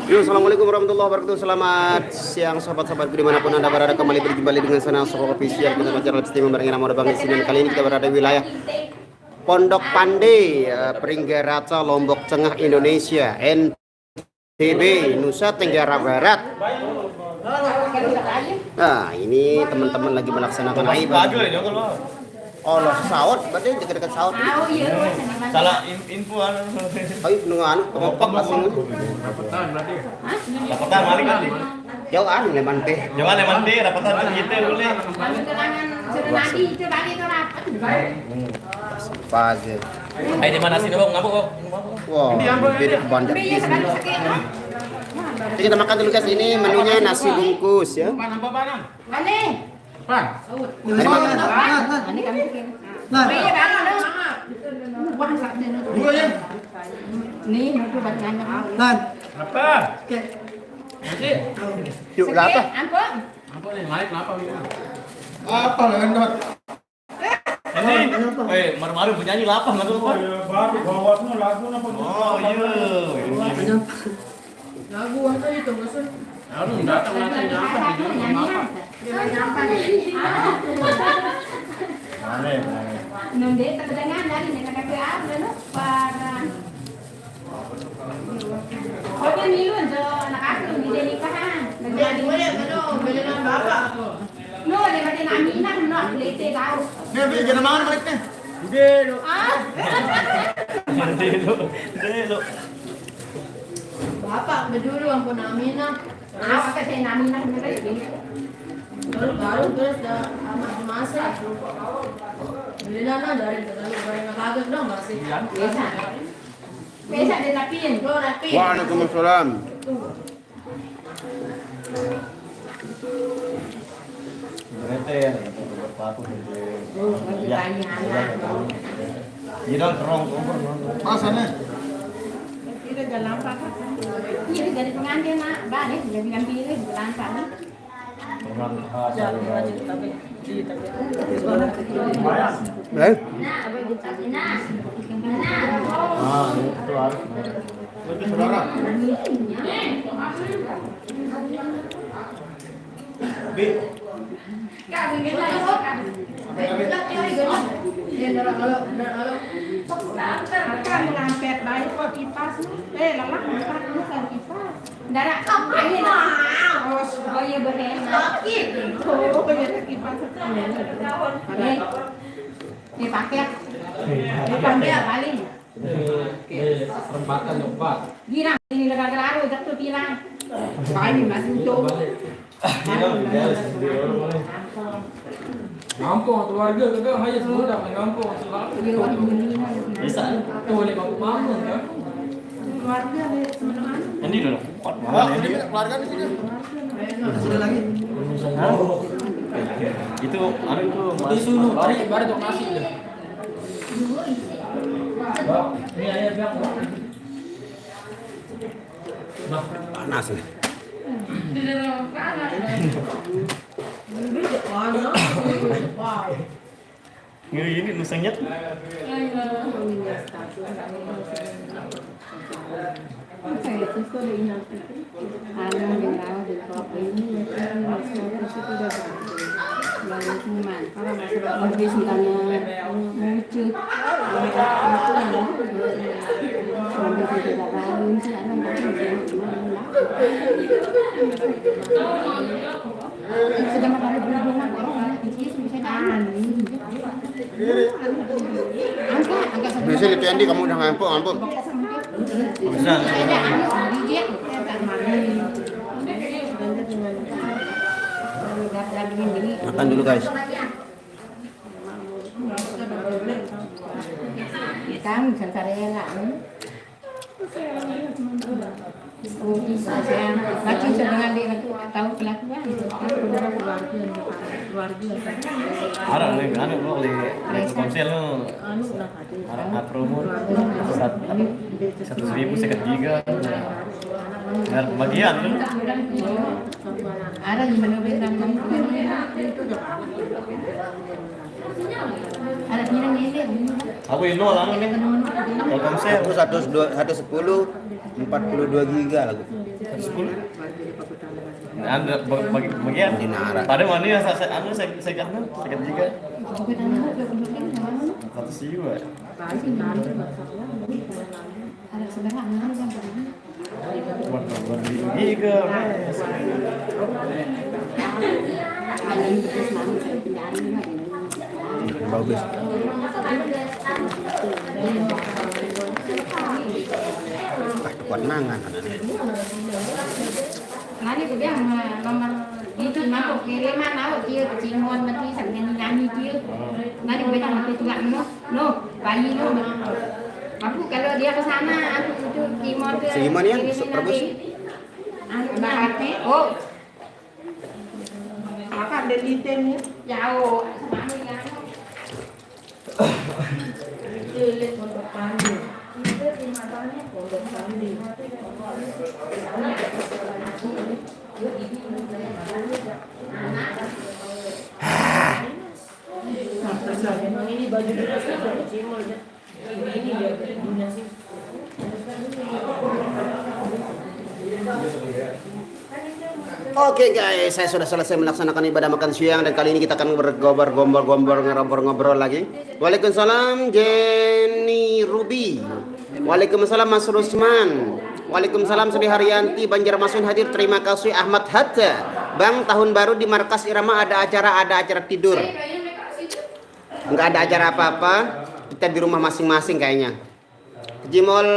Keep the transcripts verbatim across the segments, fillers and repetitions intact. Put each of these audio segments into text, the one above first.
Yo, assalamualaikum warahmatullahi wabarakatuh. Selamat siang sahabat-sahabatku dimanapun anda berada. Kembali berjumpa lagi dengan saya Nasrul Official. Kita acara live streaming bareng Irama Bang di sini. Kali ini kita berada di wilayah Pondok Pande, eh, Pringgaraca, Lombok Tengah, Indonesia, N T B, Nusa Tenggara Barat. Nah, ini teman-teman lagi melaksanakan ibadah. Oh, lo saut, berarti dekat-dekat saut. Salah in- info anu. Ayo, nunggu anu, kompak masih nunggu. Rapetan balik nanti. Jauh anu, leman teh. Jauh leman teh, rapetan kita boleh. Kalau keterangan sudah nanti itu balik itu rapat. Pagi. Ayo, di mana sini, Bang? Ngapa, Bang? Wah, beda bandar bisnis. Jadi kita makan dulu guys, ini menunya nasi bungkus ya. Pan. Ini makan. Nah, nah, nah. Ini kan bikin. Nah. Iya, Bang, ada. Wah, sakit. Dua ya. Nih, mau coba nanya. Nah. Apa? Oke. Masih? Yuk, lapar. Ampun. Apa nih? Naik kenapa nih? Apa, Lendot? Ini, eh, maru-maru penyanyi lapar nggak tuh, Pak? Oh, iya, baru bawasnya lagu apa? Oh, iya. Lagu apa itu, Mas? Lalu datang nanti nyampah di dulu, kenapa? Dia nyampah. Mana, mana? Nung dia terdengar dari dia kata ke apa, lu? Parah. Oke, milu, jo, anak aku, di dia nikahan. Jadi, gue yang belum, belum bapak aku. No, dia mati nami, nah, no, aku lete tahu. Nih, Bi, jangan mangan balik nih. Udah, lu. Ah. Udah, lu. Udah, lu. Bapak bedulu ampun Aminah. Apa kata Aminah bener ini? Terus baru terus dah amat masa. Beli lana dari terlalu banyak kaget dong masih. Biasa. Biasa dia rapiin. Lo rapiin. Waalaikumsalam. Berete ya, berpaku gitu. Ya, ya, ya. Tidak terong kompor. Masa nih? Kita jalan apa? Iya, dari pengantin, Nak. Balik, udah bilang pilih, jalan apa? Pengantin, ah, Eh? Ah, itu harus. Kan ngelampet baik kok kipas nih. Eh, lelah, bukan, bukan kipas. Darah kok ini. Oh, iya, bener. Oh, bener, kipas. Oke. Dipakai. Dipakai paling. Eh, eh, perempatan, Pak. Girang, ini gara-gara aku, jatuh tilang. Paling masih untung. Girang, ya, sendiri orang mana? Ngampung keluarga, kagak, hanya sebudak, ngampung, selalu. Iya, orang Indonesia. Bisa. Tuh, boleh mampu, mampu, ya. Keluarga, deh, sebenarnya. Ini dulu. Kuat banget, ini. Keluarga di sini. Sudah lagi. Hah? Itu, anu itu, Mas. Itu suruh, tadi baru tuh kasih, deh. Panas nih. Ini ini nusangnya. Anu, yang tahu di kelompok ini, ya, kan, mas, itu udah berhasil. Baru cuman, kalau masalah habis, misalnya, wujud, itu, kan, sampai tidak tahu, sih, ada nggak sih, misalnya, cuman, ya. Sudah makan berhubungan, orang, orang, di sini, misalnya, anu. Bisa itu Andi, kamu udah ngampuk, ngampuk. Bisa. Makan dulu guys. Kan bisa rela, hmm? Ada nih, ada lo di Telkomsel lo. Ada promo satu ribu sekat giga. Biar bagian lo. Ada di mana bintang? Aku ini lah. Telkomsel. Aku satu dua satu sepuluh empat puluh dua giga lagu. Satu sepuluh. Anda bagi bagian. Di Nara. Pada mana yang saya anu saya saya anu saya juga. Satu siwa. Ada sebenarnya yang pernah. Iya ke. Bagus. Ah, kuat mangan. Nanti aku bilang nomor itu mabuk kiri mana dia kecimon mati sambil nyanyi dia. Nanti aku bilang aku tuh nggak no no bayi no. Aku kalau dia ke sana aku itu kecimon ke si Iman ya, kiri nanti. Anu nanti. Oh. Makan deh liten ya. Jauh. Oke guys, saya sudah selesai melaksanakan ibadah makan siang dan kali ini kita akan bergobar-gombor-gombor ngobrol-ngobrol lagi. Waalaikumsalam Jenny Ruby. Waalaikumsalam Mas Rusman. Waalaikumsalam Sri Haryanti Banjarmasin hadir. Terima kasih Ahmad Hatta. Bang, tahun baru di markas Irama ada acara ada acara tidur. Nggak ada acara apa-apa. Kita di rumah masing-masing kayaknya. Jimol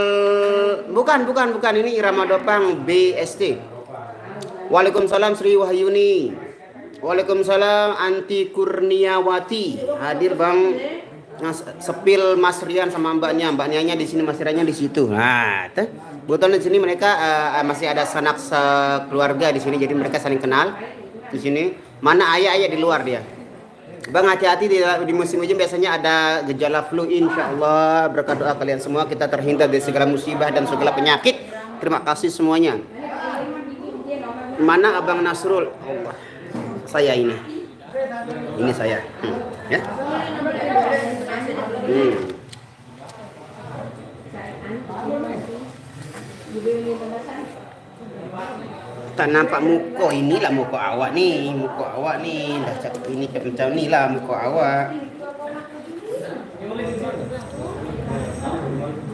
bukan bukan bukan ini Irama Dopang B S T. Waalaikumsalam Sri Wahyuni. Waalaikumsalam Anti Kurniawati. Hadir Bang Mas Sepil Mas Rian sama mbaknya. Mbak Nianya di sini Mas Riannya di situ. Nah, teh. Kebetulan di sini mereka eh, masih ada sanak sekeluarga di sini jadi mereka saling kenal di sini. Mana ayah-ayah di luar dia. Bang hati-hati di, di musim hujan biasanya ada gejala flu. Insya Allah berkat doa kalian semua kita terhindar dari segala musibah dan segala penyakit. Terima kasih semuanya. Mana Abang Nasrul? Allah. Saya ini. Ini saya. Hmm. Ya. Hmm. Tak nampak muka, inilah muka awak ni, muka awak ni dah cakap ini macam ni lah muka awak.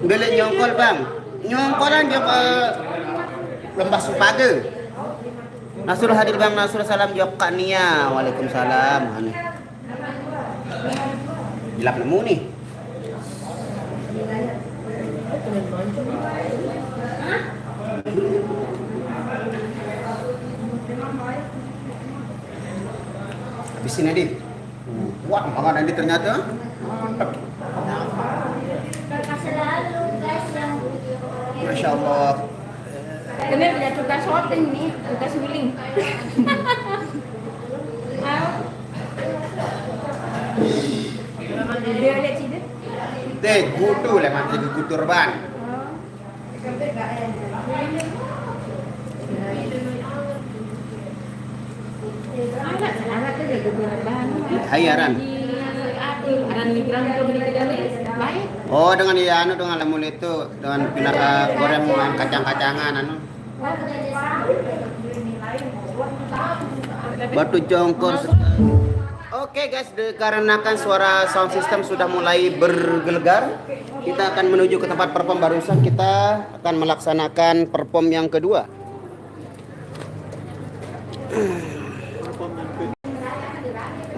Boleh nyongkol bang, nyongkolan juga lembah supaga. Nasrul hadir bang, Nasrul salam juga Kak Nia. Waalaikumsalam. Gila penemu nih. Habisin Adi. Wah, makan Adi ternyata. Mantap. Masya Allah. Ini punya tugas syuting nih, tugas healing. Dia ada cina. Teh gutu lah mati gutur ban. Hai Aran. Oh dengan ya anu dengan lemul itu dengan pinara goreng dengan kacang-kacangan anu. Batu jongkor. Oke guys, dikarenakan suara sound system sudah mulai bergelegar, kita akan menuju ke tempat perform. Barusan kita akan melaksanakan perform yang kedua.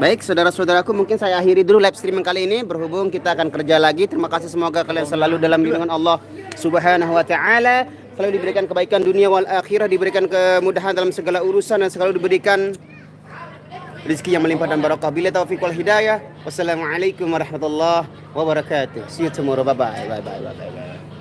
Baik, saudara-saudaraku, mungkin saya akhiri dulu live streaming kali ini. Berhubung kita akan kerja lagi, terima kasih, semoga kalian selalu dalam lindungan Allah Subhanahu wa Ta'ala, selalu diberikan kebaikan dunia wal akhirah, diberikan kemudahan dalam segala urusan, dan selalu diberikan rezeki yang melimpah dan barokah. Bila taufiq wal hidayah. Wassalamualaikum warahmatullahi wabarakatuh. See you tomorrow. Bye bye. Bye bye. Bye bye.